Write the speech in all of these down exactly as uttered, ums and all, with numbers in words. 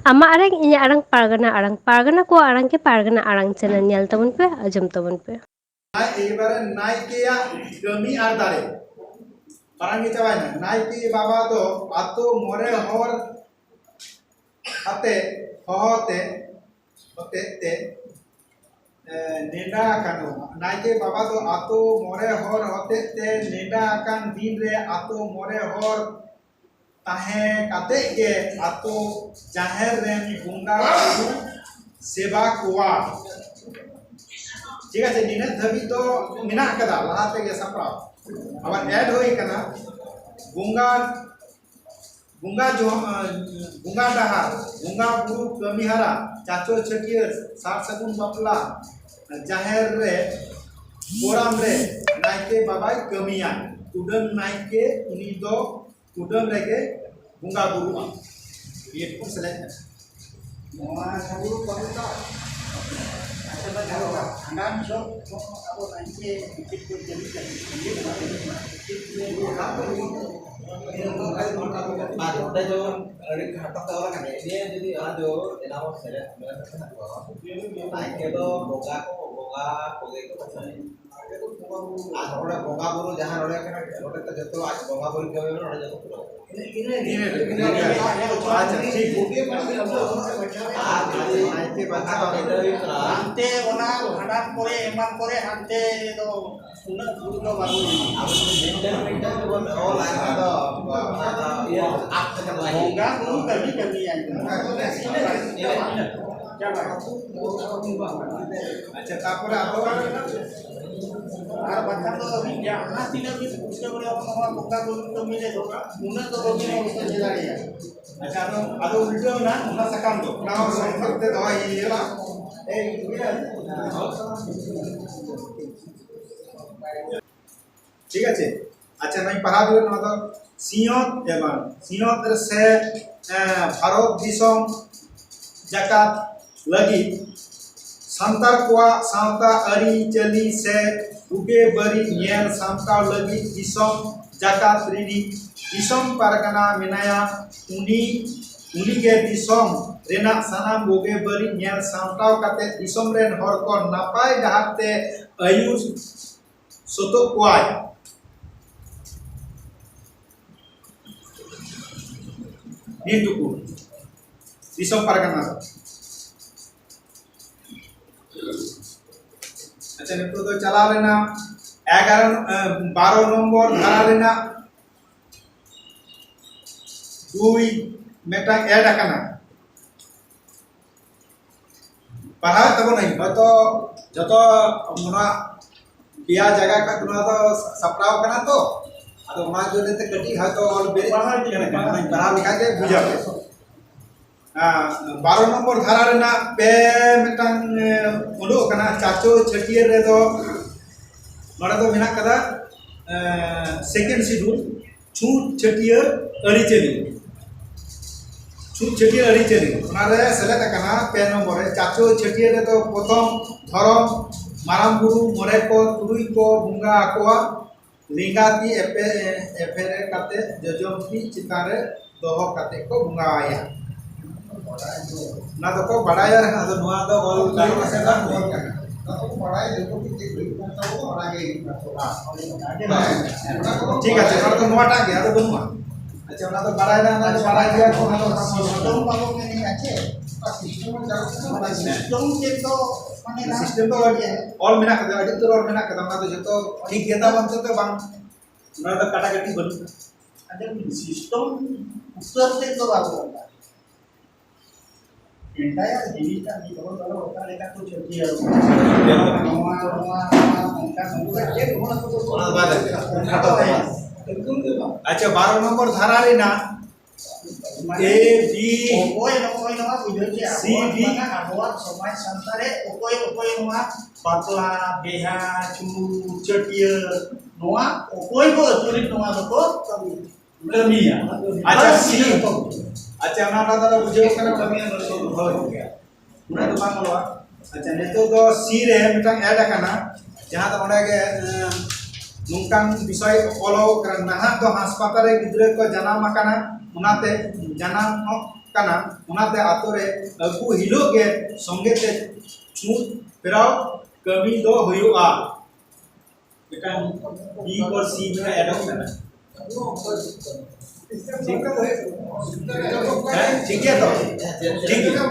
ᱟᱢᱟᱜ ᱟᱲᱟᱝ, ᱤᱧᱟᱹᱜ ᱟᱲᱟᱝ, ᱯᱟᱨᱜᱟᱱᱟ ᱟᱲᱟᱝ, ᱯᱟᱨᱜᱟᱱᱟ ᱠᱚᱣᱟᱜ ᱟᱲᱟᱝ ᱜᱮ ᱯᱟᱨᱜᱟᱱᱟ ᱟᱲᱟᱝ ᱪᱮᱱᱮᱞ ᱧᱮᱞ ᱛᱟᱵᱚᱱ ᱯᱮ, ᱟᱸᱡᱚᱢ ᱛᱟᱵᱚᱱ ᱯᱮ᱾ ᱮᱵᱟᱨᱮ ᱱᱟᱭᱠᱮᱭᱟᱜ ᱠᱟᱹᱢᱤ ᱟᱨ ᱫᱟᱲᱮ᱾ ᱢᱟᱨᱟᱝ ᱜᱮ ᱪᱟᱵᱟᱭᱮᱱᱟ᱾ ᱱᱟᱭᱠᱮ ᱵᱟᱵᱟ ᱫᱚ ᱟᱛᱳ ᱢᱚᱬᱮ ᱦᱚᱲ ᱟᱛᱮ, ᱦᱚᱦᱚ ᱛᱮ, ᱦᱚᱛᱮᱡ ᱛᱮ, ᱮ, ᱱᱮᱰᱟ ᱟᱠᱟᱱ᱾ ᱱᱟᱭᱠᱮ ᱵᱟᱵᱟ ᱫᱚ ᱟᱛᱳ ᱢᱚᱬᱮ ᱦᱚᱲ ᱦᱚᱛᱮᱡ ᱛᱮ ᱱᱮᱰᱟ ᱟᱠᱟᱱ ᱫᱤᱱ ᱨᱮ ᱟᱛᱳ ᱢᱚᱬᱮ ᱦᱚᱲ ᱛᱟᱦᱮᱸ ᱠᱟᱛᱮ ᱜᱮ ᱟᱛᱳ ᱡᱟᱦᱮᱨ ᱨᱮᱱ ᱵᱚᱸᱜᱟ ᱵᱩᱨᱩ ᱥᱮᱵᱟ ᱠᱚᱣᱟ᱾ ᱴᱷᱤᱠ ᱟᱪᱷᱮ, ᱱᱤᱱᱟᱹᱜ ᱫᱷᱟᱹᱵᱤᱡ ᱫᱚ ᱢᱮᱱᱟᱜ ᱠᱟᱫᱟ, ᱞᱟᱦᱟ ᱛᱮᱜᱮ ᱥᱟᱯᱲᱟᱣ᱾ ᱟᱵᱟᱨ ᱮᱰ ᱦᱩᱭ ᱠᱟᱱᱟ ᱵᱚᱸᱜᱟ, ᱵᱚᱸᱜᱟ ᱡᱚᱦ-, ᱵᱚᱸᱜᱟ ᱰᱟᱦᱟᱨ, ᱵᱚᱸᱜᱟ ᱵᱩᱨᱩ ᱠᱟᱹᱢᱤᱦᱟᱨᱟ, ᱪᱟᱪᱳ ᱪᱷᱟᱹᱴᱭᱟᱹᱨ, ᱥᱟᱨ ᱥᱟᱹᱜᱩᱱ ᱵᱟᱯᱞᱟ, ᱡᱟᱦᱮᱨ ᱨᱮ ᱠᱚᱨᱟᱢ ᱨᱮ ᱱᱟᱭᱠᱮ ᱵᱟᱵᱟᱭ ᱠᱟᱹᱢᱤᱭᱟ᱾ ᱠᱩᱰᱟᱹᱢ ᱱᱟᱭᱠᱮ ᱩᱱᱤ ᱫᱚ ᱠᱩᱰᱟᱹᱢ ᱨᱮᱜᱮ ᱵᱚᱸᱜᱟ ᱵᱩᱨᱩᱜᱼᱟ᱾ ᱱᱤᱭᱟᱹ ᱠᱚ ᱥᱮᱞᱮᱫ ᱠᱟᱱᱟ᱾ ᱱᱚᱣᱟ ᱵᱩᱨᱩ ᱠᱚ ᱢᱮᱛᱟᱜᱼᱟ᱾ ᱟᱪᱪᱷᱟ, ᱵᱷᱟᱸᱰᱟᱱ ᱡᱚᱦᱚᱜ ᱟᱵᱚ ᱱᱟᱭᱠᱮ ᱪᱮᱫ ᱠᱚ ᱠᱟᱹᱢᱤ ᱠᱟᱱᱟ? ᱟᱨ ᱱᱚᱰᱮ ᱡᱮᱢᱚᱱ ᱟᱹᱰᱤ ᱜᱷᱟᱴᱚ ᱛᱮ ᱚᱞ ᱟᱠᱟᱱᱟ, ᱱᱤᱭᱟᱹ ᱡᱩᱫᱤ ᱚᱱᱟ ᱫᱚ ᱮᱱᱟᱝ ᱵᱚᱱ ᱥᱮᱞᱮᱫ ᱢᱮᱱ ᱠᱟᱛᱷᱟ ᱠᱚ, ᱱᱟᱭᱠᱮ ᱫᱚ ᱵᱚᱸᱜᱟ ᱠᱚ, ᱵᱚᱸᱜᱟ ᱠᱚᱜᱮ ᱠᱚ ᱠᱟᱛᱷᱟᱭᱟ᱾ ᱟᱨ ᱱᱚᱰᱮ ᱵᱚᱸᱜᱟ ᱵᱩᱨᱩ ᱡᱟᱦᱟᱸ ᱱᱚᱰᱮ ᱠᱟᱱᱟ, ᱱᱚᱰᱮ ᱫᱚ ᱡᱚᱛᱚ ᱟᱡ ᱵᱚᱸᱜᱟ ᱵᱩᱨᱩ ᱠᱟᱹᱢᱤ ᱢᱮᱱᱟᱜᱼᱟ, ᱱᱚᱰᱮ ᱡᱚᱛᱚ ᱯᱩᱨᱟᱹ᱾ ᱟᱪᱪᱷᱟ, ᱴᱷᱤᱠ᱾ ᱟᱨ ᱱᱟᱭᱠᱮ ᱵᱟᱪᱷᱟᱣ ᱦᱟᱱᱛᱮ ᱚᱱᱟ ᱵᱷᱟᱸᱰᱟᱱ ᱠᱚᱨᱮ, ᱮᱢᱟᱱ ᱠᱚᱨᱮ, ᱦᱟᱱᱛᱮ ᱫᱚ ᱩᱱᱟᱹᱜ ᱵᱩᱨᱩ ᱫᱚ ᱵᱟᱹᱱᱩᱜᱼᱟ᱾ ᱟᱵᱚ ᱫᱚ ᱢᱤᱫᱴᱟᱝ ᱢᱤᱫᱴᱟᱝ ᱵᱚᱱ ᱚᱞᱟ, ᱚᱱᱟ ᱫᱚ, ᱚᱱᱟ ᱫᱚ ᱤᱭᱟᱹ, ᱟᱫ ᱞᱮᱠᱟ ᱫᱚ ᱵᱟᱭ ᱵᱚᱸᱜᱟ ᱵᱩᱨᱩ ᱠᱟᱹᱢᱤ ᱠᱟᱹᱢᱤᱭᱟ᱾ ᱪᱟᱵᱟ᱾ ᱟᱪᱪᱷᱟ, ᱛᱟᱯᱚᱨᱮ ᱟᱫᱚ ᱟᱨ ᱵᱟᱠᱷᱟᱱ ᱫᱚ ᱟᱹᱵᱤᱱ ᱡᱟᱦᱟᱸ ᱛᱤᱱᱟᱹᱜ ᱵᱤᱱ ᱯᱩᱥᱴᱟᱹᱣ ᱨᱮ ᱱᱚᱣᱟ ᱵᱚᱸᱜᱟ ᱵᱩᱨᱩ ᱠᱟᱹᱢᱤ ᱨᱮᱫᱚ ᱩᱱᱟᱹᱜ ᱫᱚ ᱵᱟᱹᱵᱤᱱ ᱚᱞ ᱥᱚᱡᱷᱮ ᱫᱟᱲᱮᱭᱟᱜᱼᱟ᱾ ᱟᱪᱪᱷᱟ, ᱟᱫᱚ, ᱟᱫᱚ ᱩᱞᱴᱟᱹᱣ ᱮᱱᱟ ᱚᱱᱟ ᱥᱟᱠᱟᱢ ᱫᱚ, ᱚᱱᱟ ᱦᱚᱸ ᱥᱚᱝᱠᱷᱮᱯ ᱛᱮ ᱫᱚᱦᱚᱭ ᱦᱩᱭᱩᱜᱼᱟ᱾ ᱴᱷᱤᱠ ᱟᱪᱷᱮ? ᱟᱪᱪᱷᱟ, ᱱᱚᱣᱟᱧ ᱯᱟᱲᱦᱟᱣ ᱫᱩᱣᱟᱹᱨ, ᱱᱚᱣᱟ ᱫᱚ ᱥᱤᱧᱚᱛ ᱮᱵᱟᱝ ᱥᱤᱧᱚᱛ ᱨᱮ ᱥᱮ, ᱮ, ᱵᱷᱟᱨᱚᱛ ᱫᱤᱥᱚᱢ ᱡᱟᱠᱟᱛ ᱞᱟᱹᱜᱤᱫ ᱥᱟᱱᱛᱟᱲ ᱠᱚᱣᱟᱜ ᱥᱟᱶᱛᱟ ᱟᱹᱨᱤᱪᱟᱹᱞᱤ ᱥᱮ ᱵᱩᱜᱤ ᱵᱟᱹᱲᱤᱡ ᱧᱮᱞ ᱥᱟᱢᱴᱟᱣ ᱞᱟᱹᱜᱤᱫ ᱫᱤᱥᱚᱢ ᱡᱟᱠᱟᱛ ᱨᱤᱱᱤᱡ ᱫᱤᱥᱚᱢ ᱯᱟᱨᱜᱟᱱᱟ ᱢᱮᱱᱟᱭᱟ᱾ ᱩᱱᱤ, ᱩᱱᱤᱜᱮ ᱫᱤᱥᱚᱢ ᱨᱮᱱᱟᱜ ᱥᱟᱱᱟᱢ ᱵᱩᱜᱤ ᱵᱟᱹᱲᱤᱡ ᱧᱮᱞ ᱥᱟᱢᱴᱟᱣ ᱠᱟᱛᱮ ᱫᱤᱥᱚᱢ ᱨᱮᱱ ᱦᱚᱲ ᱠᱚ ᱱᱟᱯᱟᱭ ᱰᱟᱦᱟᱨ ᱛᱮ ᱟᱹᱭᱩᱨ ᱥᱚᱛᱚᱜ ᱠᱚᱣᱟᱭ᱾ ᱱᱤᱭᱟᱹ ᱴᱩᱠᱩ ᱫᱤᱥᱚᱢ ᱯᱟᱨᱜᱟᱱᱟ᱾ ᱟᱪᱪᱷᱟ, ᱱᱤᱛᱚᱜ ᱫᱚ ᱪᱟᱞᱟᱣ ᱞᱮᱱᱟ ᱮᱜᱟᱨᱚ, ᱮ, ᱵᱟᱨᱚ ᱱᱚᱢᱵᱚᱨ ᱫᱷᱟᱨᱟ ᱨᱮᱱᱟᱜ ᱫᱩᱭ ᱢᱤᱫᱴᱟᱝ ᱮᱰ ᱟᱠᱟᱱᱟ᱾ ᱯᱟᱲᱦᱟᱣ ᱛᱟᱵᱚᱱᱟᱹᱧ, ᱦᱚᱭᱛᱚ ᱡᱚᱛᱚ ᱚᱱᱟ ᱯᱮᱭᱟ ᱡᱟᱭᱜᱟ ᱠᱷᱚᱱ ᱱᱚᱣᱟ ᱫᱚ ᱥᱟᱯᱲᱟᱣ ᱠᱟᱱᱟ ᱛᱚ, ᱟᱫᱚ ᱚᱱᱟ ᱡᱚᱱᱱᱮ ᱛᱮ ᱠᱟᱹᱴᱤᱡ ᱦᱚᱭᱛᱚ ᱚᱞ ᱵᱮᱨᱮᱫ ᱠᱟᱱᱟ, ᱯᱟᱲᱦᱟᱣ ᱞᱮᱠᱷᱟᱱ ᱜᱮ ᱵᱩᱡᱷᱟᱹᱣ ᱯᱮ᱾ ᱟᱨ ᱵᱟᱨᱚ ᱱᱚᱢᱵᱚᱨ ᱫᱷᱟᱨᱟ ᱨᱮᱱᱟᱜ ᱯᱮ ᱢᱤᱫᱴᱟᱝ, ᱮ, ᱩᱰᱩᱠ ᱟᱠᱟᱱᱟ, ᱪᱟᱪᱳ ᱪᱷᱟᱹᱴᱭᱟᱹᱨ ᱨᱮᱫᱚ ᱱᱚᱰᱮ ᱫᱚ ᱢᱮᱱᱟᱜ ᱠᱟᱫᱟ, ᱮ, second schedule, ᱪᱷᱩᱛ ᱪᱷᱟᱹᱴᱭᱟᱹᱨ ᱟᱹᱨᱤᱪᱟᱹᱞᱤ᱾ ᱪᱷᱩᱛ ᱪᱷᱟᱹᱴᱭᱟᱹᱨ ᱟᱹᱨᱤᱪᱟᱹᱞᱤ, ᱚᱱᱟᱨᱮ ᱥᱮᱞᱮᱫ ᱟᱠᱟᱱᱟ ᱯᱮ ᱱᱚᱢᱵᱚᱨ ᱨᱮ, ᱪᱟᱪᱳ ᱪᱷᱟᱹᱴᱭᱟᱹᱨ ᱨᱮᱫᱚ ᱯᱨᱚᱛᱷᱚᱢ ᱫᱷᱚᱨᱚᱢ ᱢᱟᱨᱟᱝ ᱵᱩᱨᱩ ᱢᱚᱬᱮ ᱠᱚ ᱛᱩᱨᱩᱭ ᱠᱚ ᱵᱚᱸᱜᱟ ᱟᱠᱚᱣᱟ᱾ ᱞᱮᱸᱜᱟ ᱛᱤ ᱮᱯᱮ-, ᱮᱯᱷᱮᱨ ᱠᱟᱛᱮ ᱡᱚᱡᱚᱢ ᱛᱤ ᱪᱮᱛᱟᱱ ᱨᱮ ᱫᱚᱦᱚ ᱠᱟᱛᱮ ᱠᱚ ᱵᱚᱸᱜᱟ ᱟᱭᱟ᱾ ᱚᱱᱟ ᱫᱚᱠᱚ ᱵᱟᱲᱟᱭᱟ, ᱟᱫᱚ ᱱᱚᱣᱟ ᱫᱚ ᱚᱞ ᱜᱟᱱᱚᱜᱼᱟ ᱥᱮ ᱵᱟᱝ? ᱴᱷᱤᱠ ᱟᱪᱷᱮ, ᱚᱱᱟ ᱫᱚ ᱱᱚᱣᱟᱴᱟᱜ ᱜᱮ, ᱟᱫᱚ ᱵᱟᱹᱱᱩᱜᱼᱟ᱾ ᱟᱪᱪᱷᱟ, ᱚᱱᱟ ᱫᱚ ᱵᱟᱲᱟᱭ ᱱᱟ, ᱚᱱᱟ ᱫᱚ ᱵᱟᱲᱟᱭ ᱜᱮᱭᱟ ᱠᱚ, ᱚᱱᱟ ᱫᱚ ᱥᱤᱥᱴᱚᱢ ᱵᱟᱵᱚ ᱢᱮᱱᱮᱫᱼᱟ ᱪᱮ? ᱥᱤᱥᱴᱚᱢ ᱪᱮᱫ ᱫᱚ ᱢᱟᱱᱮ ᱥᱤᱥᱴᱚᱢ ᱫᱚ ᱚᱞ ᱢᱮᱱᱟᱜ ᱠᱟᱫᱟ, ᱟᱹᱰᱤ ᱩᱛᱟᱹᱨ ᱚᱞ ᱢᱮᱱᱟᱜ ᱠᱟᱫᱟ, ᱚᱱᱟ ᱫᱚ ᱡᱚᱛᱚ ᱴᱷᱤᱠ ᱜᱮᱭᱟ ᱛᱟᱵᱚᱱ ᱛᱮ ᱵᱟᱝ, ᱚᱱᱟ ᱫᱚ ᱠᱟᱴᱟᱠᱟᱴᱤ ᱵᱟᱹᱱᱩᱜᱼᱟ᱾ ᱟᱫᱚ ᱥᱤᱥᱴᱚᱢ ᱩᱛᱟᱹᱨ ᱛᱮ ᱫᱚ ᱵᱟᱵᱚ ᱚᱞᱟ᱾ ᱮᱱᱴᱟᱭᱟᱨ ᱡᱤᱱᱤᱥᱴᱟᱜ ᱢᱤᱫ ᱦᱚᱲ ᱫᱚ ᱚᱠᱟ ᱞᱮᱠᱟ ᱠᱚ ᱪᱷᱟᱹᱴᱭᱟᱹᱨ ᱱᱚᱣᱟ, ᱱᱚᱣᱟ, ᱱᱚᱣᱟ, ᱚᱱᱠᱟ, ᱱᱚᱝᱠᱟ ᱪᱮᱫ ᱦᱚᱸ ᱟᱠᱚ ᱫᱚ ᱚᱱᱟ ᱵᱟᱭ ᱞᱟᱹᱠᱛᱤ᱾ ᱮᱠᱫᱚᱢ ᱜᱮ ᱵᱟᱝ᱾ ᱟᱪᱪᱷᱟ, ᱵᱟᱨᱚ ᱱᱚᱢᱵᱚᱨ ᱫᱷᱟᱨᱟ ᱨᱮᱱᱟᱜ ᱢᱟᱱᱮ A, B᱾ ᱚᱠᱚᱭ, ᱚᱠᱚᱭ ᱱᱚᱣᱟ ᱵᱩᱡᱷᱟᱹᱣ ᱪᱮ? C, ᱟᱵᱚᱣᱟᱜ D᱾ ᱢᱟᱱᱮ ᱟᱵᱚᱣᱟᱜ ᱥᱚᱢᱟᱡᱽ ᱥᱟᱶᱛᱟ ᱨᱮ ᱚᱠᱚᱭ, ᱚᱠᱚᱭ ᱱᱚᱣᱟ ᱵᱟᱯᱞᱟ, ᱵᱤᱦᱟ, ᱪᱷᱩᱛ, ᱪᱷᱟᱹᱴᱭᱟᱹᱨ, ᱱᱚᱣᱟ ᱚᱠᱚᱭ ᱠᱚ ᱟᱹᱛᱩ ᱨᱮ ᱱᱚᱣᱟ ᱫᱚᱠᱚ ᱠᱟᱹᱢᱤᱭᱟ? ᱟᱪᱪᱷᱟ, ᱵᱟᱝ C᱾ ᱵᱩᱡᱷᱟᱹᱣ ᱛᱚ᱾ ᱟᱪᱪᱷᱟ, ᱚᱱᱟ ᱫᱚ ᱵᱩᱡᱷᱟᱹᱣ ᱠᱟᱱᱟ, ᱠᱟᱹᱢᱤᱭᱟ ᱱᱚᱣᱟ ᱫᱚ ᱦᱳᱭ᱾ ᱩᱱᱟᱹᱜ ᱫᱚ ᱵᱟᱝ ᱚᱞᱚᱜᱼᱟ᱾ ᱟᱪᱪᱷᱟ, ᱱᱤᱛᱚᱜ ᱫᱚ C ᱨᱮ ᱢᱤᱫᱴᱟᱝ ᱮᱰ ᱟᱠᱟᱱᱟ, ᱡᱟᱦᱟᱸ ᱫᱚ ᱚᱸᱰᱮ ᱜᱮ, ᱮᱸ, ᱱᱚᱝᱠᱟᱱ ᱵᱤᱥᱚᱭ ᱚᱞᱚᱜ ᱠᱟᱱᱟ, ᱱᱟᱦᱟᱜ ᱫᱚ ᱦᱟᱥᱯᱟᱛᱟᱞ ᱨᱮ ᱜᱤᱫᱽᱨᱟᱹ ᱠᱚ ᱡᱟᱱᱟᱢ ᱟᱠᱟᱱᱟ, ᱚᱱᱟᱛᱮ ᱡᱟᱱᱟᱢ ᱦᱚᱸ ᱠᱟᱱᱟ, ᱚᱱᱟᱛᱮ ᱟᱛᱳ ᱨᱮ ᱟᱹᱜᱩ ᱦᱤᱞᱳᱜ ᱜᱮ ᱥᱚᱸᱜᱮ ᱛᱮ ᱪᱷᱩᱸᱛ ᱯᱷᱮᱨᱟᱣ ᱠᱟᱹᱢᱤ ᱫᱚ ᱦᱩᱭᱩᱜᱼᱟ᱾ ᱢᱤᱫᱴᱟᱝ B ᱠᱚ C ᱢᱤᱫᱴᱟᱝ add ᱚᱜ ᱠᱟᱱᱟ᱾ ᱦᱮᱸ, ᱴᱷᱤᱠ ᱜᱮᱭᱟ ᱛᱚ? ᱴᱷᱤᱠ ᱜᱮᱭᱟ᱾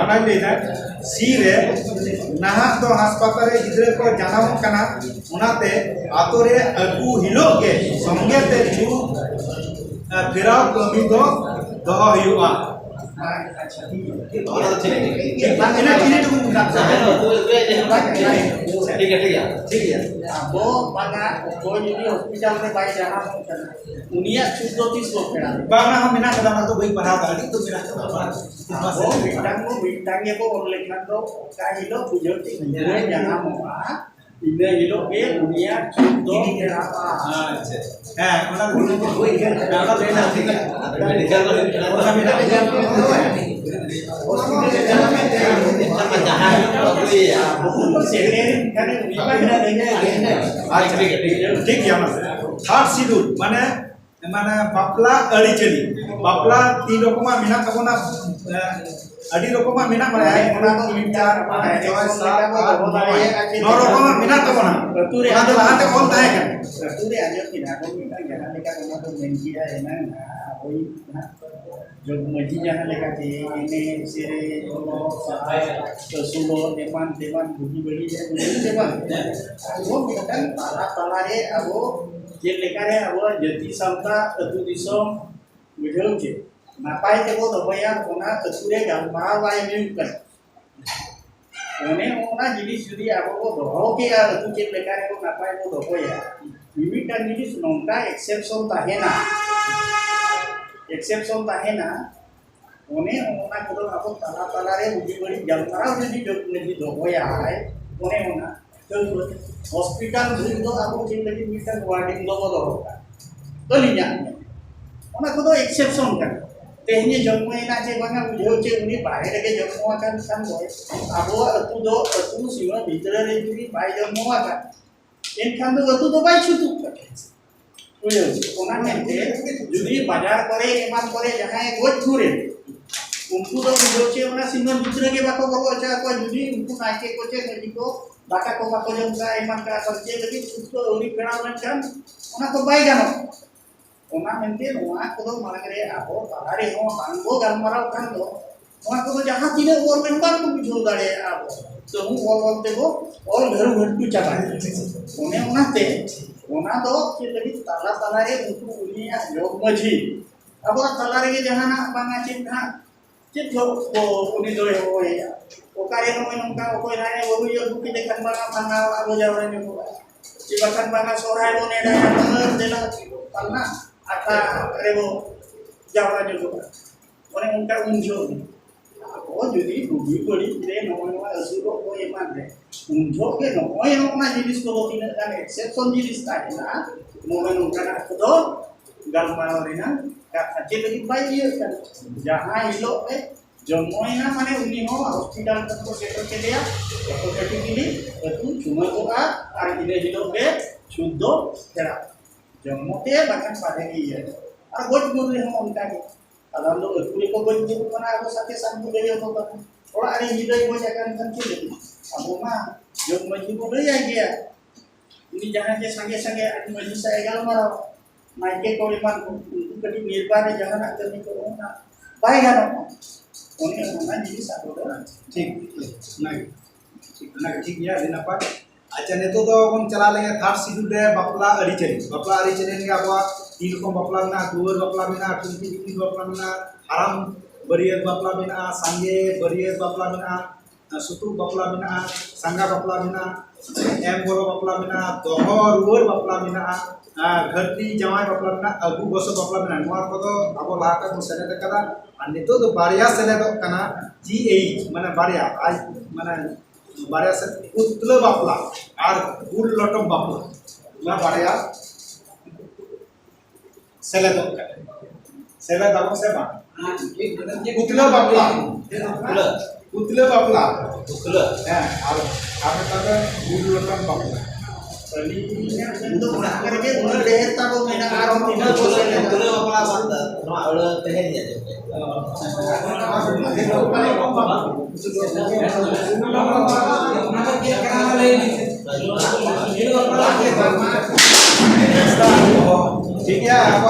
ᱚᱱᱟᱧ ᱞᱟᱹᱭᱫᱟ, C ᱨᱮ ᱱᱟᱦᱟᱜ ᱫᱚ ᱦᱟᱥᱯᱟᱛᱟᱞ ᱨᱮ ᱜᱤᱫᱽᱨᱟᱹ ᱠᱚ ᱡᱟᱱᱟᱢᱚᱜ ᱠᱟᱱᱟ, ᱚᱱᱟᱛᱮ ᱟᱛᱳ ᱨᱮ ᱟᱹᱜᱩ ᱦᱤᱞᱳᱜ ᱜᱮ ᱥᱚᱸᱜᱮ ᱛᱮ ᱪᱷᱩᱸᱛ, ᱮ, ᱯᱷᱮᱨᱟᱣ ᱠᱟᱹᱢᱤ ᱫᱚ ᱫᱚᱦᱚ ᱦᱩᱭᱩᱜᱼᱟ᱾ ᱚᱱᱟ ᱫᱚ ᱴᱷᱤᱠ ᱜᱮᱭᱟ᱾ ᱴᱷᱤᱠ ᱜᱮᱭᱟ᱾ ᱤᱱᱟᱹ ᱪᱤᱞᱤ ᱴᱩᱠᱩ ᱢᱮᱱᱟᱜ ᱛᱟᱢᱟ? ᱴᱷᱤᱠ ᱜᱮᱭᱟ, ᱴᱷᱤᱠ ᱜᱮᱭᱟ᱾ ᱴᱷᱤᱠ ᱜᱮᱭᱟ᱾ ᱟᱵᱚ ᱵᱟᱝᱟ, ᱚᱠᱚᱭ ᱡᱩᱫᱤ ᱦᱚᱥᱯᱤᱴᱟᱞ ᱨᱮ ᱵᱟᱭ ᱡᱟᱱᱟᱢᱚᱜ ᱠᱟᱱᱟ, ᱩᱱᱤᱭᱟᱜ ᱪᱷᱩᱸᱛ ᱫᱚ ᱛᱤᱥ ᱵᱚ ᱯᱷᱮᱨᱟᱣ? ᱵᱟᱝ, ᱚᱱᱟ ᱦᱚᱸ ᱢᱮᱱᱟᱜ ᱠᱟᱫᱟ, ᱚᱱᱟ ᱫᱚ ᱵᱟᱹᱧ ᱯᱟᱲᱦᱟᱣ ᱠᱟᱫᱟ, ᱟᱹᱰᱤ ᱩᱛᱟᱹᱨ ᱢᱮᱱᱟᱜ ᱠᱟᱫᱟ᱾ ᱟᱵᱚ ᱢᱤᱫᱴᱟᱝ ᱵᱚ, ᱢᱤᱫᱴᱟᱝ ᱜᱮᱵᱚ ᱚᱞ ᱞᱮᱠᱷᱟᱱ ᱫᱚ, ᱚᱠᱟ ᱦᱤᱞᱳᱜ ᱵᱩᱡᱷᱟᱹᱣ ᱴᱷᱤᱠ ᱜᱤᱫᱽᱨᱟᱹ ᱡᱟᱱᱟᱢᱚᱜᱼᱟ, ᱤᱱᱟᱹ ᱦᱤᱞᱳᱜ ᱜᱮ ᱩᱱᱤᱭᱟᱜ ᱪᱷᱩᱸᱛ ᱫᱚ ᱯᱷᱮᱨᱟᱜᱼᱟ᱾ ᱟᱪᱪᱷᱟ᱾ ᱦᱮᱸ, ᱚᱱᱟ ᱫᱚ ᱦᱩᱭ ᱠᱟᱱᱟ᱾ ᱦᱮᱸ, ᱚᱱᱟ ᱫᱚ ᱦᱩᱭ ᱠᱟᱱᱟ, ᱴᱷᱤᱠ ᱜᱮᱭᱟ᱾ ᱚᱱᱟ ᱢᱮᱱᱟᱜ ᱜᱮᱭᱟ᱾ ᱡᱟᱦᱟᱸᱭ ᱠᱚ ᱟᱹᱜᱩᱭᱮᱭᱟ᱾ ᱥᱮᱴᱮᱨ ᱮᱱ ᱠᱷᱟᱱ ᱩᱱᱤ ᱢᱟ ᱢᱮᱱᱟᱜ ᱜᱮᱭᱟ᱾ ᱟᱪᱪᱷᱟ, ᱴᱷᱤᱠ ᱜᱮᱭᱟ, ᱴᱷᱤᱠ ᱜᱮᱭᱟ᱾ ᱴᱷᱤᱠ ᱜᱮᱭᱟ, ᱚᱱᱟ ᱛᱷᱟᱨᱰ ᱥᱤᱰᱩᱞ, ᱢᱟᱱᱮ, ᱢᱟᱱᱮ, ᱵᱟᱯᱞᱟ ᱟᱹᱨᱤᱪᱟᱹᱞᱤ, ᱵᱟᱯᱞᱟ ᱛᱤᱱ ᱨᱚᱠᱚᱢᱟᱜ ᱢᱮᱱᱟᱜ ᱛᱟᱵᱚᱱᱟ, ᱮ, ᱟᱹᱰᱤ ᱨᱚᱠᱚᱢᱟᱜ ᱢᱮᱱᱟᱜ ᱵᱟᱲᱟᱭᱟ, ᱚᱱᱟ ᱫᱚ ᱢᱤᱫ, ᱪᱟᱨ, ᱯᱟᱸᱪ, ᱪᱷᱚᱭ, ᱥᱟᱛ, ᱟᱴ, ᱱᱚᱭ, ᱱᱚ ᱨᱚᱠᱚᱢᱟᱜ ᱢᱮᱱᱟᱜ ᱛᱟᱵᱚᱱᱟ᱾ ᱟᱹᱛᱩ ᱨᱮ ᱚᱱᱟ ᱫᱚ ᱞᱟᱦᱟᱛᱮ ᱚᱞ ᱛᱟᱦᱮᱸ ᱠᱟᱱᱟ᱾ ᱟᱹᱛᱩ ᱨᱮ ᱟᱸᱡᱚᱢ ᱠᱮᱫᱟ ᱵᱚᱱ, ᱢᱤᱫᱴᱟᱝ ᱡᱟᱦᱟᱸ ᱞᱮᱠᱟ ᱚᱱᱟ ᱫᱚ ᱢᱮᱱ ᱠᱮᱫᱟ ᱮᱱᱟᱝ, ᱟᱵᱚᱭᱤᱡ ᱱᱟᱦᱟᱜ ᱡᱚᱜᱽ ᱢᱟᱹᱡᱷᱤ ᱡᱟᱦᱟᱸ ᱞᱮᱠᱟᱛᱮ ᱮᱱᱮᱡ, ᱥᱮᱨᱮᱧ, ᱚᱞᱚᱜ, ᱯᱟᱲᱦᱟᱜ, ᱟᱹᱥᱩᱞᱚᱜ, ᱮᱢᱟᱱ ᱛᱮᱢᱟᱱ, ᱵᱩᱜᱤ ᱵᱟᱹᱲᱤᱡ ᱮ ᱵᱩᱡᱷᱟᱹᱣ ᱪᱮ ᱵᱟᱝ? ᱟᱵᱚ ᱢᱤᱫᱴᱟᱝ ᱛᱟᱞᱟ ᱛᱟᱞᱟᱨᱮ ᱟᱵᱚ ᱪᱮᱫ ᱞᱮᱠᱟᱨᱮ ᱟᱵᱚᱣᱟᱜ ᱡᱟᱹᱛᱤ ᱥᱟᱶᱛᱟ, ᱟᱹᱛᱩ ᱫᱤᱥᱚᱢ ᱵᱩᱡᱷᱟᱹᱣ ᱪᱮ ᱱᱟᱯᱟᱭ ᱛᱮᱵᱚ ᱫᱚᱦᱚᱭᱟ, ᱚᱱᱟ ᱟᱹᱛᱩ ᱨᱮ ᱜᱟᱞᱢᱟᱨᱟᱣ ᱵᱟᱭ ᱦᱩᱭᱩᱜ ᱠᱟᱱᱟ᱾ ᱚᱱᱮ ᱚᱱᱟ ᱡᱤᱱᱤᱥ ᱡᱩᱫᱤ ᱟᱵᱚ ᱵᱚ ᱫᱚᱦᱚ ᱠᱮᱭᱟ, ᱟᱹᱛᱩ ᱪᱮᱫ ᱞᱮᱠᱟ ᱨᱮᱵᱚ ᱱᱟᱯᱟᱭ ᱵᱚ ᱫᱚᱦᱚᱭᱟ, ᱢᱤᱢᱤᱫᱴᱟᱝ ᱡᱤᱱᱤᱥ ᱱᱚᱝᱠᱟ ᱮᱠᱥᱮᱯᱥᱚᱱ ᱛᱟᱦᱮᱱᱟ, ᱮᱠᱥᱮᱯᱥᱚᱱ ᱛᱟᱦᱮᱱᱟ, ᱚᱱᱮ ᱚᱱᱟ ᱠᱚᱫᱚ ᱟᱵᱚ ᱛᱟᱞᱟ ᱛᱟᱞᱟᱨᱮ ᱵᱩᱜᱤ ᱵᱟᱹᱲᱤᱡ ᱜᱟᱞᱢᱟᱨᱟᱣ ᱡᱩᱫᱤ ᱡᱚᱜᱽ ᱢᱟᱹᱡᱷᱤ ᱫᱚᱦᱚᱭᱟᱭ, ᱚᱱᱮ ᱚᱱᱟ ᱦᱚᱥᱯᱤᱴᱟᱞ ᱵᱷᱤᱲ ᱫᱚ ᱟᱵᱚ ᱪᱮᱫ ᱞᱟᱹᱜᱤᱫ ᱢᱤᱫᱴᱟᱝ ᱣᱟᱨᱰᱤᱝ ᱫᱚᱵᱚ ᱫᱚᱦᱚ ᱠᱟᱜᱼᱟ? ᱟᱹᱞᱤᱧᱟᱜ ᱢᱮᱱ, ᱚᱱᱟ ᱠᱚᱫᱚ ᱮᱠᱥᱮᱯᱥᱚᱱ ᱠᱟᱱᱟ᱾ ᱛᱮᱦᱮᱧᱮ ᱡᱚᱱᱢᱚᱭᱮᱱᱟ ᱪᱮ ᱵᱟᱝᱟ, ᱵᱩᱡᱷᱟᱹᱣ ᱪᱮ ᱩᱱᱤ ᱵᱟᱦᱨᱮ ᱨᱮᱜᱮ ᱡᱚᱱᱢᱚ ᱟᱠᱟᱱ ᱠᱷᱟᱱ ᱫᱚ, ᱟᱵᱚᱣᱟᱜ ᱟᱹᱛᱩ ᱫᱚ ᱟᱹᱛᱩ ᱥᱤᱢᱟᱹ ᱵᱷᱤᱛᱨᱤ ᱨᱮ ᱡᱩᱫᱤ ᱵᱟᱭ ᱡᱚᱱᱢᱚ ᱟᱠᱟᱱ, ᱮᱱᱠᱷᱟᱱ ᱫᱚ ᱟᱹᱛᱩ ᱫᱚ ᱵᱟᱭ ᱪᱷᱩᱛᱩᱜ ᱠᱟᱱᱟ᱾ ᱵᱩᱡᱷᱟᱹᱣ? ᱚᱱᱟ ᱢᱮᱱᱛᱮ ᱡᱩᱫᱤ ᱵᱟᱡᱟᱨ ᱠᱚᱨᱮ ᱮᱢᱟᱱ ᱠᱚᱨᱮ ᱡᱟᱦᱟᱸᱭ ᱜᱚᱡ ᱜᱩᱨ ᱮᱱ, ᱩᱱᱠᱩ ᱫᱚ ᱵᱩᱡᱷᱟᱹᱣ ᱪᱮ ᱚᱱᱟ ᱥᱤᱢᱟᱹᱱ ᱵᱷᱤᱛᱨᱤ ᱨᱮᱜᱮ ᱵᱟᱠᱚ ᱵᱚᱞᱚ ᱦᱚᱪᱚ ᱟᱠᱚᱣᱟ᱾ ᱡᱩᱫᱤ ᱩᱱᱠᱩ ᱱᱟᱭᱠᱮ ᱠᱚ ᱪᱮ ᱢᱟᱹᱡᱷᱤ ᱠᱚ ᱫᱟᱠᱟ ᱠᱚ ᱵᱟᱠᱚ ᱡᱚᱢ ᱠᱟᱜᱼᱟ, ᱮᱢᱟᱱ ᱠᱟᱜᱼᱟ ᱠᱚ, ᱪᱮᱫ ᱞᱟᱹᱜᱤᱫ ᱥᱩᱫ ᱠᱚ ᱟᱹᱣᱨᱤ ᱯᱷᱮᱲᱟᱣ ᱞᱮᱱᱠᱷᱟᱱ ᱚᱱᱟ ᱠᱚ ᱵᱟᱭ ᱜᱟᱱᱚᱜᱼᱟ᱾ ᱚᱱᱟ ᱢᱮᱱᱛᱮ ᱱᱚᱣᱟ ᱠᱚᱫᱚ ᱢᱟᱲᱟᱝ ᱨᱮ ᱟᱵᱚ ᱛᱟᱞᱟ ᱨᱮᱦᱚᱸ ᱵᱟᱝ ᱵᱚ ᱜᱟᱞᱢᱟᱨᱟᱣ ᱠᱷᱟᱱ ᱫᱚ, ᱱᱚᱣᱟ ᱠᱚᱫᱚ ᱡᱟᱦᱟᱸ ᱛᱤᱱᱟᱹᱜ ᱵᱚᱱ ᱢᱮᱱ ᱵᱟᱝ ᱵᱚ ᱵᱩᱡᱷᱟᱹᱣ ᱫᱟᱲᱮᱭᱟᱜᱼᱟ᱾ ᱟᱵᱚ ᱛᱟᱹᱦᱩ ᱚᱞ ᱚᱞ ᱛᱮᱵᱚ ᱚᱞ ᱜᱷᱟᱹᱲᱩ ᱜᱷᱟᱹᱴᱩ ᱪᱟᱵᱟᱭᱟ᱾ ᱚᱱᱮ ᱚᱱᱟᱛᱮ ᱚᱱᱟ ᱫᱚ ᱪᱮᱫ ᱞᱟᱹᱜᱤᱫ ᱛᱟᱞᱟ ᱛᱟᱞᱟ ᱨᱮ ᱩᱱᱠᱩ ᱩᱱᱤᱭᱟᱜ ᱡᱚᱜᱽ ᱢᱟᱹᱡᱷᱤ ᱟᱵᱚᱣᱟᱜ ᱛᱟᱞᱟ ᱨᱮᱜᱮ ᱡᱟᱦᱟᱱᱟᱜ ᱵᱟᱝᱟ ᱪᱮᱫ ᱦᱟᱸᱜ ᱪᱮᱫ ᱡᱚᱜᱽ ᱠᱚ ᱩᱱᱤ ᱫᱚᱭ ᱦᱚᱦᱚᱭᱟ? ᱚᱠᱟᱨᱮ ᱱᱚᱜᱼᱚᱭ ᱱᱚᱝᱠᱟ ᱚᱠᱚᱭ ᱱᱟᱦᱟᱜ ᱮ ᱵᱟᱹᱦᱩᱭ ᱟᱹᱜᱩ ᱠᱮᱫᱮ ᱠᱷᱟᱱ ᱵᱟᱝᱟ ᱵᱷᱟᱸᱜᱟᱣ ᱟᱵᱚ ᱡᱟᱣᱨᱟ ᱧᱚᱜᱚᱜᱼᱟ᱾ ᱪᱮ ᱵᱟᱠᱷᱟᱱ ᱵᱟᱝᱟ ᱥᱚᱦᱨᱟᱭ ᱵᱚᱱ ᱱᱮᱰᱟᱭᱟ, ᱫᱮᱞᱟ ᱯᱟᱞᱱᱟ ᱟᱠᱷᱲᱟ ᱨᱮᱵᱚ ᱡᱟᱣᱨᱟ ᱧᱚᱜᱚᱜᱼᱟ᱾ ᱚᱱᱮ ᱚᱱᱠᱟ ᱩᱱ ᱡᱚᱦᱚᱜ ᱜᱮ ᱟᱵᱚ ᱡᱩᱫᱤ ᱵᱩᱜᱤ ᱵᱟᱹᱲᱤᱡ ᱨᱮ ᱱᱚᱜᱼᱚᱭ ᱱᱚᱣᱟ ᱟᱹᱥᱩᱞᱚᱜ ᱠᱚ ᱮᱢᱟᱱ ᱨᱮ, ᱩᱱ ᱡᱚᱦᱚᱜ ᱜᱮ ᱱᱚᱜᱼᱚᱭ ᱱᱚᱜᱼᱚ ᱱᱟ ᱡᱤᱱᱤᱥ ᱠᱚᱫᱚ ᱛᱤᱱᱟᱹᱜ ᱜᱟᱱ exception ᱡᱤᱱᱤᱥ ᱛᱟᱦᱮᱱᱟ, ᱱᱚᱜᱼᱚᱭ ᱱᱚᱝᱠᱟᱱᱟᱜ ᱠᱚᱫᱚ ᱜᱟᱞᱢᱟᱨᱟᱣ ᱨᱮᱱᱟᱜ ᱠᱟᱛᱷᱟ ᱪᱮᱫ ᱞᱟᱹᱜᱤᱫ ᱵᱟᱭ ᱤᱭᱟᱹᱜ ᱠᱟᱱᱟ? ᱡᱟᱦᱟᱸ ᱦᱤᱞᱳᱜ ᱨᱮ ᱡᱚᱱᱢᱚᱭᱮᱱᱟ, ᱢᱟᱱᱮ ᱩᱱᱤ ᱦᱚᱸ ᱦᱚᱥᱯᱤᱴᱟᱞ ᱠᱷᱚᱱ ᱠᱚ ᱥᱮᱴᱮᱨ ᱠᱮᱫᱮᱭᱟ, automatically ᱟᱹᱛᱩ ᱪᱩᱢᱟᱹᱫᱚᱜᱼᱟ ᱟᱨ ᱤᱱᱟᱹ ᱦᱤᱞᱳᱜ ᱜᱮ ᱪᱷᱩᱛ ᱫᱚ ᱯᱷᱮᱲᱟᱜᱼᱟ᱾ ᱡᱚᱱᱢᱚ ᱛᱮ ᱵᱟᱠᱷᱟᱱ ᱵᱟᱨᱦᱮ ᱜᱮ ᱤᱭᱟᱹ ᱟᱨ ᱜᱚᱡ ᱜᱩᱨ ᱨᱮᱦᱚᱸ ᱚᱱᱠᱟ ᱜᱮ᱾ ᱟᱫᱚ ᱟᱢ ᱫᱚ ᱟᱹᱛᱩ ᱨᱮᱠᱚ ᱜᱚᱡ ᱜᱩᱨ ᱠᱟᱱᱟ, ᱟᱵᱚ ᱥᱟᱛᱮ ᱥᱟᱛ ᱵᱚ ᱞᱟᱹᱭ ᱟᱠᱚ ᱠᱟᱱᱟ᱾ ᱚᱲᱟᱜ ᱨᱮ ᱜᱤᱫᱽᱨᱟᱹᱭ ᱜᱚᱡ ᱟᱠᱟᱱ ᱠᱷᱟᱱ ᱪᱮᱫ ᱞᱟᱹᱜᱤᱫ? ᱟᱵᱚ ᱢᱟ ᱡᱚᱜᱽ ᱢᱟᱹᱡᱷᱤ ᱵᱚ ᱞᱟᱹᱭᱟᱭ ᱜᱮᱭᱟ᱾ ᱩᱱᱤ ᱡᱟᱦᱟᱸᱭ ᱜᱮ ᱥᱟᱸᱜᱮ ᱥᱟᱸᱜᱮ ᱟᱡ ᱢᱟᱹᱡᱷᱤ ᱥᱟᱶ ᱮ ᱜᱟᱞᱢᱟᱨᱟᱣ, ᱱᱟᱭᱠᱮ ᱠᱚ ᱮᱢᱟᱱ ᱠᱚ, ᱩᱱᱠᱩ ᱠᱟᱹᱴᱤᱡ ᱱᱤᱨᱵᱟᱨ ᱨᱮ ᱡᱟᱦᱟᱱᱟᱜ ᱠᱟᱹᱢᱤ ᱠᱚ ᱚᱱᱟ ᱵᱟᱭ ᱜᱟᱱᱚᱜᱼᱟ᱾ ᱚᱱᱮ ᱚᱱᱟ ᱡᱤᱱᱤᱥ ᱟᱵᱚ ᱫᱚ ᱴᱷᱤᱠ, ᱚᱱᱟᱜᱮ ᱴᱷᱤᱠ, ᱚᱱᱟᱜᱮ ᱴᱷᱤᱠ ᱜᱮᱭᱟ, ᱟᱹᱰᱤ ᱱᱟᱯᱟᱭ᱾ ᱟᱪᱪᱷᱟ, ᱱᱤᱛᱚᱜ ᱫᱚ ᱵᱚᱱ ᱪᱟᱞᱟᱣ ᱞᱮᱱᱜᱮ third schedule ᱨᱮ ᱵᱟᱯᱞᱟ ᱟᱹᱨᱤᱪᱟᱹᱞᱤ᱾ ᱵᱟᱯᱞᱟ ᱟᱹᱨᱤᱪᱟᱹᱞᱤ ᱨᱮᱜᱮ ᱟᱵᱚᱣᱟᱜ ᱛᱤᱱ ᱨᱚᱠᱚᱢ ᱵᱟᱯᱞᱟ ᱢᱮᱱᱟᱜᱼᱟ, ᱫᱩᱣᱟᱹᱨ ᱵᱟᱯᱞᱟ ᱢᱮᱱᱟᱜᱼᱟ, ᱴᱩᱝᱠᱤ ᱫᱤᱯᱤᱞ ᱵᱟᱯᱞᱟ ᱢᱮᱱᱟᱜᱼᱟ, ᱦᱟᱲᱟᱢ ᱵᱟᱹᱨᱭᱟᱹᱛ ᱵᱟᱯᱞᱟ ᱢᱮᱱᱟᱜᱼᱟ, ᱥᱟᱸᱜᱮ ᱵᱟᱹᱨᱭᱟᱹᱛ ᱵᱟᱯᱞᱟ ᱢᱮᱱᱟᱜᱼᱟ, ᱥᱩᱛᱩᱜ ᱵᱟᱯᱞᱟ ᱢᱮᱱᱟᱜᱼᱟ, ᱥᱟᱸᱜᱟ ᱵᱟᱯᱞᱟ ᱢᱮᱱᱟᱜᱼᱟ, ᱮᱢ ᱵᱚᱞᱚ ᱵᱟᱯᱞᱟ ᱢᱮᱱᱟᱜᱼᱟ, ᱫᱚᱦᱚ ᱨᱩᱣᱟᱹᱲ ᱵᱟᱯᱞᱟ ᱢᱮᱱᱟᱜᱼᱟ, ᱟᱨ ᱜᱷᱟᱹᱨᱫᱤ ᱡᱟᱶᱟᱭ ᱵᱟᱯᱞᱟ ᱢᱮᱱᱟᱜᱼᱟ, ᱟᱹᱜᱩ ᱜᱚᱥᱚ ᱵᱟᱯᱞᱟ ᱢᱮᱱᱟᱜᱼᱟ᱾ ᱱᱚᱣᱟ ᱠᱚᱫᱚ ᱟᱵᱚ ᱞᱟᱦᱟ ᱠᱷᱚᱱ ᱵᱚᱱ ᱥᱮᱞᱮᱫ ᱟᱠᱟᱫᱟ᱾ ᱟᱨ ᱱᱤᱛᱚᱜ ᱫᱚ ᱵᱟᱨᱭᱟ ᱥᱮᱞᱮᱫᱚᱜ ᱠᱟᱱᱟ, ᱡᱤ ᱮᱭᱤᱪ, ᱢᱟᱱᱮ ᱵᱟᱨᱭᱟ, ᱟᱡ ᱢᱟᱱᱮ ᱵᱟᱨᱭᱟ ᱥᱮ ᱠᱩᱛᱞᱟᱹ ᱵᱟᱯᱞᱟ ᱟᱨ ᱜᱩᱞ ᱞᱚᱴᱚᱢ ᱵᱟᱯᱞᱟ, ᱱᱚᱣᱟ ᱵᱟᱨᱭᱟ ᱥᱮᱞᱮᱫᱚᱜ ᱠᱟᱱᱟ᱾ ᱥᱮᱞᱮᱫ ᱟᱵᱚᱱ ᱥᱮ ᱵᱟᱝ? ᱠᱩᱛᱞᱟᱹ ᱵᱟᱯᱞᱟ᱾ ᱠᱩᱛᱞᱟᱹ᱾ ᱠᱩᱛᱞᱟᱹ ᱵᱟᱯᱞᱟ᱾ ᱠᱩᱛᱞᱟᱹ᱾ ᱦᱮᱸ, ᱟᱨ, ᱟᱨ ᱢᱤᱫᱴᱟᱝ ᱫᱚ ᱜᱩᱞ ᱞᱚᱴᱚᱢ ᱵᱟᱯᱞᱟ᱾ ᱤᱧ ᱫᱚ ᱚᱲᱟᱜ ᱨᱮᱜᱮ ᱩᱱᱟᱹᱜ ᱰᱷᱮᱨ ᱛᱟᱵᱚ ᱢᱮᱱᱟᱜᱼᱟ, ᱟᱨᱦᱚᱸ ᱛᱤᱱᱟᱹᱜ ᱵᱚ ᱥᱮᱱ ᱞᱮᱱᱟ᱾ ᱱᱚᱣᱟ ᱟᱹᱲᱟᱹ ᱛᱮᱦᱮᱧ ᱟᱸᱡᱚᱢ ᱠᱮᱫ᱾ ᱴᱷᱤᱠ ᱜᱮᱭᱟ, ᱟᱵᱚ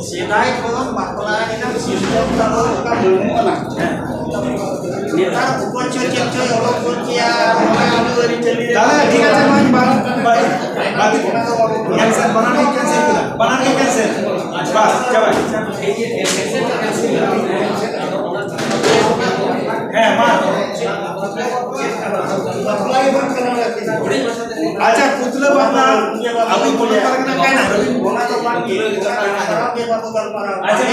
ᱥᱮᱫᱟᱭ ᱠᱷᱚᱱ ᱵᱟᱯᱞᱟ ᱨᱮᱱᱟᱜ system ᱛᱟᱵᱚ ᱚᱱᱠᱟ ᱵᱟᱹᱱᱩᱜ ᱟᱱᱟ᱾ ᱱᱮᱛᱟᱨ ᱚᱠᱚᱭ ᱪᱚ ᱪᱮᱫ ᱪᱚᱭ ᱚᱰᱚᱠ ᱜᱚᱫ ᱠᱮᱭᱟ, ᱚᱱᱟ ᱟᱵᱚ ᱟᱹᱨᱤᱪᱟᱹᱞᱤ ᱨᱮ᱾ ᱛᱟᱦᱞᱮ ᱴᱷᱤᱠ ᱟᱪᱷᱮ, ᱢᱟ ᱵᱟᱨ ᱵᱟᱨ ᱵᱟᱨ cancel, ᱵᱟᱱᱟᱨ ᱜᱮ cancel ᱠᱮᱫᱟ, ᱵᱟᱱᱟᱨ ᱜᱮ cancel᱾ ᱵᱟᱥ, ᱪᱟᱵᱟᱭ᱾ ᱦᱮᱸ, ᱢᱟ᱾ ᱟᱪᱪᱷᱟ, ᱯᱩᱛᱞᱟᱹ ᱵᱟᱯᱞᱟ ᱟᱵᱚ ᱯᱚᱱᱚᱛ ᱯᱟᱨᱜᱟᱱᱟ ᱠᱟᱱᱟ᱾ ᱟᱪᱪᱷᱟ,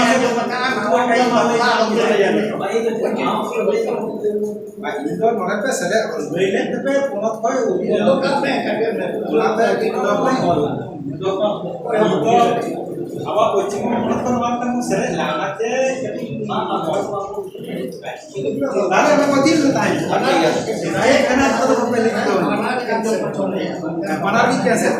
ᱢᱟ᱾ ᱤᱧ ᱫᱚ ᱱᱚᱰᱮ ᱯᱮ ᱥᱮᱞᱮᱫ ᱞᱟᱹᱭ ᱞᱮᱫ ᱛᱮᱯᱮ ᱯᱚᱱᱚᱛ ᱠᱷᱚᱱ ᱚᱱᱟᱛᱮ ᱟᱵᱚᱣᱟᱜ ᱯᱚᱪᱷᱤᱢ ᱵᱚᱝᱜᱚ ᱯᱚᱱᱚᱛ ᱠᱷᱚᱱ ᱱᱚᱣᱟ ᱢᱤᱫᱴᱟᱝ ᱥᱮᱞᱮᱫ ᱞᱮᱱᱟ, ᱚᱱᱟᱛᱮ ᱠᱟᱹᱴᱤᱡ ᱛᱟᱦᱞᱮ ᱚᱱᱟ ᱠᱚ ᱫᱤᱱ ᱨᱮ ᱛᱟᱦᱮᱸ ᱠᱟᱱᱟ᱾ ᱛᱟᱦᱮᱸ ᱠᱟᱱᱟ, ᱱᱤᱛᱚᱜ ᱫᱚ ᱵᱟᱯᱮ ᱞᱟᱹᱭ ᱠᱮᱫᱟ᱾ ᱵᱟᱱᱟᱨ ᱜᱮ cancel᱾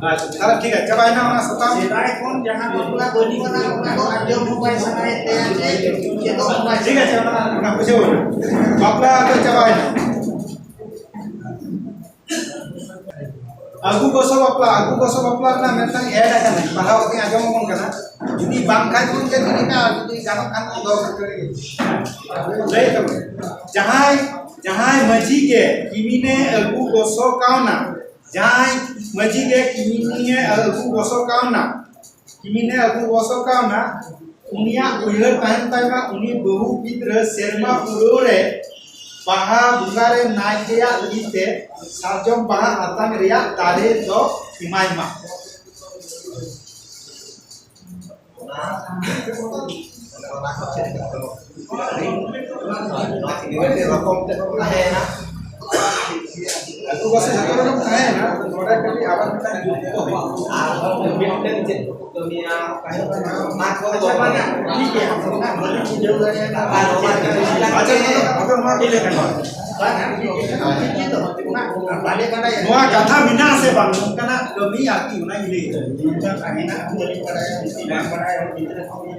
ᱟᱪᱪᱷᱟ, ᱛᱟᱦᱞᱮ ᱴᱷᱤᱠ ᱟᱪᱷᱮ, ᱪᱟᱵᱟᱭᱮᱱᱟ ᱚᱱᱟ ᱥᱟᱛᱟᱢ᱾ ᱥᱮᱫᱟᱭ ᱠᱷᱚᱱ ᱡᱟᱦᱟᱸ ᱵᱟᱯᱞᱟ ᱵᱟᱹᱱᱩᱜ ᱟᱱᱟ, ᱚᱱᱟ ᱫᱚ ᱟᱸᱡᱚᱢ ᱦᱚᱸ ᱵᱟᱭ ᱥᱟᱱᱟᱭᱮᱫ ᱛᱟᱭᱟ ᱡᱮ ᱪᱮᱫ ᱦᱚᱸ ᱵᱟᱭ ᱴᱷᱤᱠ ᱟᱪᱷᱮ, ᱚᱱᱟ, ᱚᱱᱟ ᱵᱩᱡᱷᱟᱹᱣ ᱮᱱᱟ᱾ ᱵᱟᱯᱞᱟ ᱫᱚ ᱪᱟᱵᱟᱭᱮᱱᱟ᱾ ᱟᱹᱜᱩ ᱜᱚᱥᱚ ᱵᱟᱯᱞᱟ, ᱟᱹᱜᱩ ᱜᱚᱥᱚ ᱵᱟᱯᱞᱟ ᱨᱮᱱᱟᱜ ᱢᱤᱫᱴᱟᱝ ad ᱟᱠᱟᱱᱟ, ᱯᱟᱲᱦᱟᱣ ᱠᱟᱛᱮ ᱟᱸᱡᱚᱢ ᱟᱵᱚᱱ ᱠᱟᱱᱟ᱾ ᱡᱩᱫᱤ ᱵᱟᱝ ᱠᱷᱟᱡ ᱵᱚᱱ ᱪᱮᱫ ᱞᱮᱠᱟ, ᱡᱩᱫᱤ ᱜᱟᱱᱚᱜ ᱠᱷᱟᱱ ᱵᱚᱱ ᱫᱚᱦᱚ ᱠᱟᱛᱮ ᱞᱟᱹᱭ ᱛᱟᱵᱚᱱ᱾ ᱡᱟᱦᱟᱸᱭ, ᱡᱟᱦᱟᱸᱭ ᱢᱟᱹᱡᱷᱤ ᱜᱮ ᱠᱤᱢᱤᱱᱮ ᱟᱹᱜᱩ ᱜᱚᱥᱚ ᱠᱟᱣᱱᱟ, ᱡᱟᱦᱟᱸᱭ ᱢᱟᱹᱡᱷᱤ ᱜᱮ ᱠᱤᱢᱤᱱᱮ ᱟᱹᱜᱩ ᱜᱚᱥᱚ ᱠᱟᱣᱱᱟ, ᱠᱤᱢᱤᱱᱮ ᱟᱹᱜᱩ ᱜᱚᱥᱚ ᱠᱟᱣᱱᱟ, ᱩᱱᱤᱭᱟᱜ ᱩᱭᱦᱟᱹᱨ ᱛᱟᱦᱮᱱ ᱛᱟᱭ ᱢᱟ, ᱩᱱᱤ ᱵᱟᱹᱦᱩ ᱜᱤᱫᱽᱨᱟᱹ ᱥᱮᱨᱢᱟ ᱯᱩᱨᱟᱹᱣ ᱨᱮ ᱵᱟᱦᱟ ᱵᱚᱸᱜᱟ ᱨᱮ ᱱᱟᱭᱠᱮᱭᱟᱜ ᱛᱤ ᱛᱮ ᱥᱟᱨᱡᱚᱢ ᱵᱟᱦᱟ ᱟᱛᱟᱝ ᱨᱮᱭᱟᱜ ᱫᱟᱲᱮ ᱫᱚ ᱮᱢᱟᱭ ᱢᱟ᱾ ᱟᱹᱛᱩ ᱯᱟᱥᱮ ᱡᱚᱛᱚ ᱨᱚᱠᱚᱢ ᱛᱟᱦᱮᱸᱭᱮᱱᱟ᱾ ᱚᱸᱰᱮ ᱠᱷᱟᱹᱞᱤ ᱟᱵᱟᱨ ᱢᱤᱫᱴᱟᱝ ᱡᱩᱠᱛᱤ ᱠᱚ ᱦᱩᱭᱩᱜᱼᱟ᱾ ᱟᱨ ᱢᱤᱫᱴᱟᱝ ᱪᱮᱫ ᱠᱚ ᱠᱟᱹᱢᱤᱭᱟ, ᱚᱱᱟ ᱠᱚ ᱟᱪᱪᱷᱟ, ᱵᱟᱝ, ᱴᱷᱤᱠ ᱜᱮᱭᱟ᱾ ᱟᱨ ᱚᱱᱟ ᱠᱟᱹᱢᱤ ᱟᱪᱪᱷᱟ, ᱟᱫᱚ ᱱᱚᱣᱟ ᱠᱚ ᱞᱟᱹᱭ ᱞᱮᱠᱷᱟᱱ ᱵᱟᱝ᱾ ᱵᱟᱝ, ᱴᱷᱤᱠ ᱜᱮᱭᱟ, ᱴᱷᱤᱠ ᱜᱮᱭᱟ, ᱛᱚ, ᱚᱱᱟ ᱵᱟᱞᱮ ᱵᱟᱰᱟᱭᱟ᱾ ᱱᱚᱣᱟ ᱠᱟᱛᱷᱟ ᱢᱮᱱᱟᱜ ᱟᱥᱮ ᱵᱟᱝ, ᱚᱱᱠᱟᱱᱟᱜ ᱠᱟᱹᱢᱤ ᱟᱨᱠᱤ, ᱚᱱᱟᱧ ᱞᱟᱹᱭ ᱮᱫᱟ᱾ ᱚᱱᱠᱟ ᱛᱟᱦᱮᱱᱟ, ᱟᱹᱰᱤ ᱵᱟᱝ ᱵᱟᱰᱟᱭᱟ, ᱜᱤᱫᱽᱨᱟᱹ ᱠᱚ ᱚᱱᱟ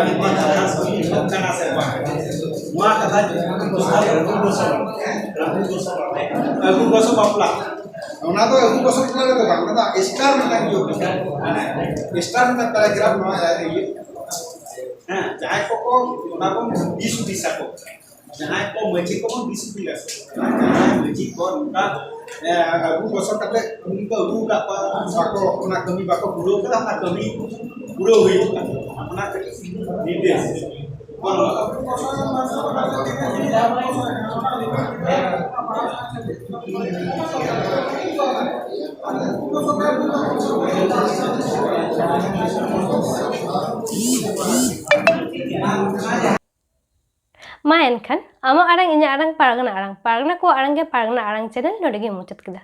ᱜᱮ ᱱᱚᱣᱟ ᱠᱟᱛᱷᱟ ᱥᱚᱢᱚᱭ ᱦᱤᱡᱩᱜ ᱠᱟᱱᱟ ᱥᱮ ᱵᱟᱝ? ᱱᱚᱣᱟ ᱠᱟᱛᱷᱟ ᱡᱩᱫᱤ ᱟᱹᱜᱩ ᱜᱚᱥᱚ, ᱟᱹᱜᱩ ᱜᱚᱥᱚ, ᱟᱹᱜᱩ ᱜᱚᱥᱚ ᱵᱟᱯᱞᱟ᱾ ᱚᱱᱟ ᱫᱚ ᱟᱹᱜᱩ ᱜᱚᱥᱚ ᱵᱟᱯᱞᱟ ᱨᱮᱫᱚ ᱵᱟᱝ, ᱚᱱᱟ ᱫᱚ ᱮᱥᱴᱟᱨ ᱢᱤᱫᱴᱟᱝ ᱡᱳᱜᱽ ᱠᱟᱱᱟ᱾ ᱮᱥᱴᱟᱨ ᱢᱤᱫᱴᱟᱝ ᱯᱮᱨᱟᱜᱨᱟᱯ ᱱᱚᱣᱟ ᱤᱭᱟᱹ᱾ ᱦᱮᱸ, ᱡᱟᱦᱟᱸᱭ ᱠᱚᱠᱚ ᱚᱱᱟ ᱵᱚᱱ ᱫᱤᱥ ᱦᱩᱫᱤᱥ ᱟᱠᱚ, ᱡᱟᱦᱟᱸᱭ ᱠᱚ ᱢᱟᱹᱡᱷᱤ ᱠᱚᱵᱚᱱ ᱫᱤᱥ ᱦᱩᱫᱤᱥ ᱟᱠᱚ, ᱡᱟᱦᱟᱸᱭ ᱢᱟᱹᱡᱷᱤ ᱠᱚ ᱱᱚᱝᱠᱟ, ᱮ, ᱟᱹᱜᱩ ᱜᱚᱥᱚ ᱠᱟᱛᱮ ᱩᱱᱠᱩ ᱠᱚ ᱟᱹᱜᱩ ᱟᱠᱟᱫ ᱠᱚᱣᱟ, ᱵᱟᱠᱚ, ᱚᱱᱟ ᱠᱟᱹᱢᱤ ᱵᱟᱠᱚ ᱯᱩᱨᱟᱹᱣ ᱠᱟᱫᱟ, ᱚᱱᱟ ᱠᱟᱹᱢᱤ ᱯᱩᱨᱟᱹᱣ ᱦᱩᱭᱩᱜ ᱠᱟᱱᱟ᱾ ᱚᱱᱟ ᱠᱟᱹᱴᱤᱡ ᱱᱤᱨᱫᱮᱥ᱾ ᱢᱟ ᱮᱱᱠᱷᱟᱱ, ᱟᱢᱟᱜ ᱟᱲᱟᱝ, ᱤᱧᱟᱹᱜ ᱟᱲᱟᱝ, ᱯᱟᱨᱜᱟᱱᱟ ᱟᱲᱟᱝ, ᱯᱟᱨᱜᱟᱱᱟ ᱠᱚᱣᱟᱜ ᱟᱲᱟᱝ ᱜᱮ ᱯᱟᱨᱜᱟᱱᱟ ᱟᱲᱟᱝ ᱪᱮᱱᱮᱞ ᱱᱚᱰᱮ ᱜᱮ ᱢᱩᱪᱟᱹᱫ ᱠᱮᱫᱟ᱾